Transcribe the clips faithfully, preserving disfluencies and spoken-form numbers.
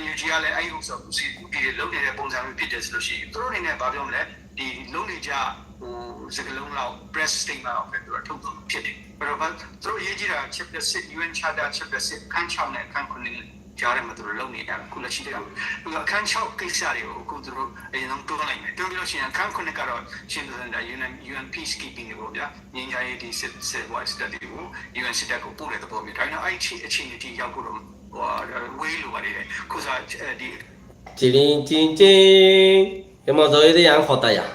NUG ကလည်း အဲ့ဥစ္စာကို ဦးစီးဦးတည်လုပ်နေတဲ့ပုံစံမျိုးဖြစ်တယ်ဆိုလို့ရှိရင် သူတို့အနေနဲ့ဘာပြောမလဲ ဒီလုပ်နေကြဟိုစကလုံးလောက် press statement လောက်ပဲ သူတို့ထုတ်တော့ဖြစ်တယ်အဲ့တော့ဘာသူတို့အရေးကြီးတာ chapter six UN charter chapter six အခန်းခြောက်နဲ့အခန်းခုနစ်ကြားထဲမှာသူတို့လုပ်နေတာအခုလက်ရှိတည်းကအခန်းခြောက်ကိစ္စတွေကိုအခုသူတို့အရင်ဆုံးတွန်းလိုက်မယ်တွန်းပြီးလို့ရှိရင်အခန်းခုနစ်ကတော့ရှင်းပြတဲ့ UN UN peacekeeping တွေပေါ့ဗျာငြိမ်းချမ်းရေးဒီစစ်စစ်ဘဝစစ်တပ်တွေကို UN စစ်တပ်ကိုပို့တဲ့သဘောမျိုးဒါပေမဲ့အဲ့ဒီအခြေအနေထိရောက်ဖို့တော့ဟိုဝေးလိုပါသေးတယ်ခုစားဒီ Círin, círin, círin. Hé moza óiye de yián hotá ya.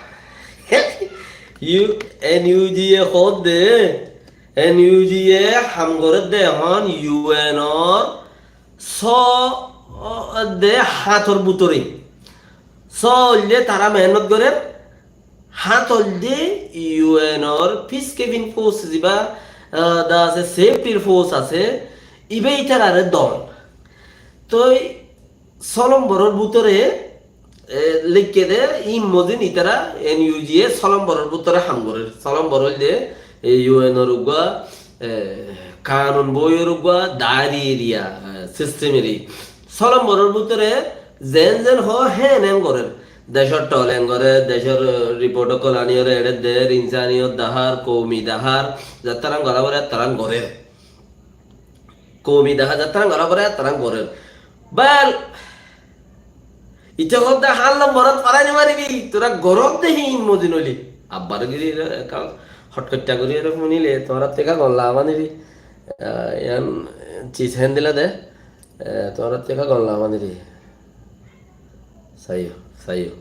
Yu-, NUG ye hoódde, NUG ye ham gorédde ehón UN or só de háñtor bútore. Só óilde tará mehénnot gorér, háñt óilde UN or peacekeeping force ziba, ah, da asé, safety r force asé, iba ítarare don. Toi só lomboror bútore, e, leikké de, ín mozin ítara NUG e só lomboror bútore ham gorér. Só lombor óilde, e, UN or uggúa, e, kanun boiyor uggúa dairi eriya, e, system eri. Só lomboror bútore zen zen hoó hén hén gorér. Decór tol hén gorér, decór, e, report ókkol aniyóre eçé der, insaniyot dahár, koumi dahár, zattarán gorá foré, zattarán gorér. Koumi dahá zattarán gorá foré, zattarán gorér. Bal, ite hoódde hán lomborot farai no faribi, tora goródde hín mozin óile. Abbar giri ere ekkan hotkotta gori ere funile, tora teka gom lagá nibi. Ah, yián cis hén dila de, eh, tora teka gom lagá nibi. Saiyo, saiyo.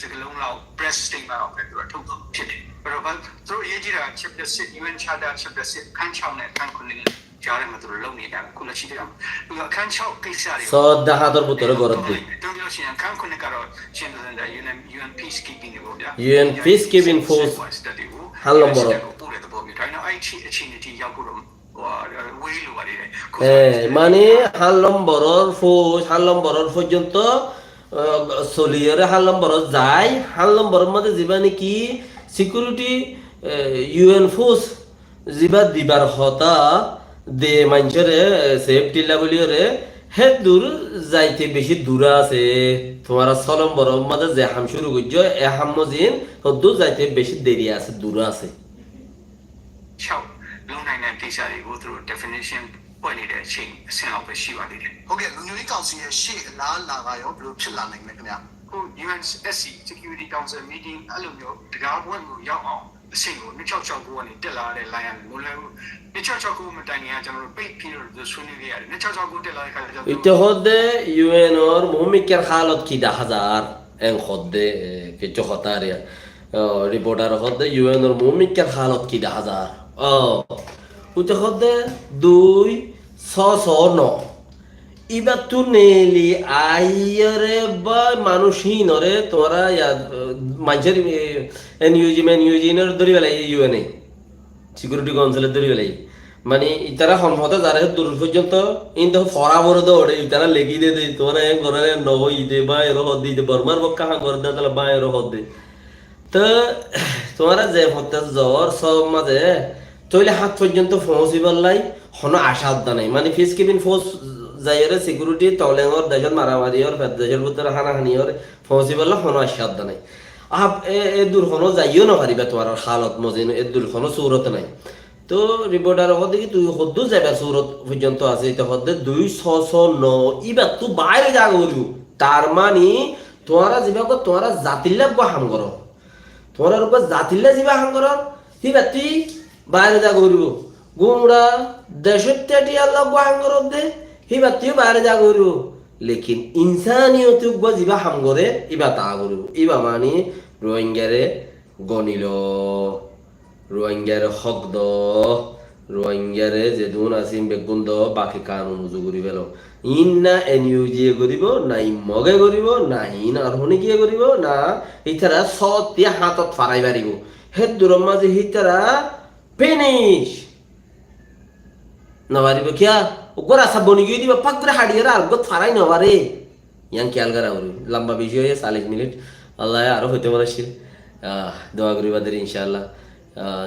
Sagalang lao press statement လောက်ပဲသူကထုတ်တော့ဖြစ်တယ်အဲ့တော့ဘာသူတို့အရေးကြီးတာ chapter six UN charter chapter six ခန်းခြောက်နဲ့ခန်းခုနှစ်ကြားထဲမှာသူတို့လုပ်နေတာအခုလက်ရှိတည်းကသူကအခန်းခြောက်ကိစ္စတွေ Sodda háñtor bútore goródde. ပြောလို့ရှိရင်အခန်းခုနှစ်ကတော့ရှင်းပြတဲ့ UN UN peacekeeping တွေပေါ့ဗျာ UN peacekeeping force ဟန်လမ်ဘော် ပို့တဲ့သဘောမျိုးဒါပေမဲ့အဲ့ဒီအခြေအနေထိရောက်ဖို့တော့ E, mane, hán lomboror fous, hán lomboror foijjonto, e, soliyóre hán lomborot zai, hán lomboror mazé ziba niki security, e, UN fous ziba dibar hotá de maincóre, e, safety level ore, héddur zaite beci dur asé. Tuáñra só lomboror mazé ze ham cúru goijjó, e ham mozin, hóddur zaite beci deri asé, dur asé. ခြောက်လုပ်နိုင်တဲ့ကိစ္စတွေကိုသူတို့ definition ဖွဲ့နေတဲ့အချိန်အဆင့်လောက်ပဲရှိပါသေးတယ်။ ဟုတ်ကဲ့ လုံခြုံရေးကောင်စီရဲ့ရှေ့အလားအလာကရောဘယ်လိုဖြစ်လာနိုင်လဲခင်ဗျာ။ အခု UNSC Security Council meeting အဲ့လိုမျိုးတကားပွင့်ကိုရောက်အောင်အဆင့်ကိုနှစ်ခြောက်ခြောက်ကိုကနေတက်လာတဲ့ line ကနေမလွဲဘူး။ နှစ်ခြောက်ခြောက်ကိုမတိုင်ခင်ကကျွန်တော်တို့ပိတ်ပြီးတော့ဆွေးနွေးခဲ့ရတယ်။ နှစ်ခြောက်ခြောက်ကိုတက်လာတဲ့ခါကျတော့ Ite hoódde UN or muúmikar halot ki dahá zar, en hoódde, e, kessú hotá ar yián. O, reporter hoódde UN or muúmikar halot ki dahá zar. O, ute hoódde dui, só, só, no. Ibattú neeli aiyóre ba manúic hínore tuáñra ya, e, maincór, e, NUG, NUG inore dóri félaiye UN e. Security Council e dóri félaiye. Mani, itara hon hotá zare dur foijjonto, inde fora fore de ore, itara legi de de, tuáñra en goré no hoi de, ba ero hoi de, Bormar pokká ham goré de, tala ba ero hoi de. Te, tuáñra ze fotta zor, sob mazé, toile hát foijjonto foóñsibar lai, hono acá adda nai. Mani, peacekeeping force zaiyóre security, tolengor, decót maramari or, decór bútore hanahani or, foóñsibar lai hono acá adda nai. Ab, e, e dur hono zaiyó no fariba, tuáñrar halot mozin, e dur hono surot nai. Tó reporter e hoódde ki tui hoddúr zaibar surot foijjonto asé, ite hoódde dui só só no, íbattú baáre zaga foribo. Tar mani, tuáñra ziba gó, tuáñra zatilla uggúa ham goró. Tuáñrar uggúa zatilla ziba ham goró, híbattú baáre zaga foribo. Gura decót théthiyalla uggúa ham goródde, híbattú baáre zaga foribo. Lekin insaniyot uggúa ziba ham goré, íba taa foribo. Íba mani Rohingyare gonilo. Rohingyare hók do, Rohingyare zedún asé beggún do, baki kanun uzu gori felo. Iín na NUG e goribo, na iín Mog e goribo, na iín ar hone kiye goribo, na ítara sótti háñtot farai faribo. Hédduror mazé hítara finish. No faribo kiya? Uggwá rasta boni giyé de íba pak gori haçiyóre ar uggwát farai no fare. Yián kiyal gora foribo. Lamba beci óiye, callic minit. Allah ye aró hoito mone accíl. Ah, dua goriba der, incaallah. Ah,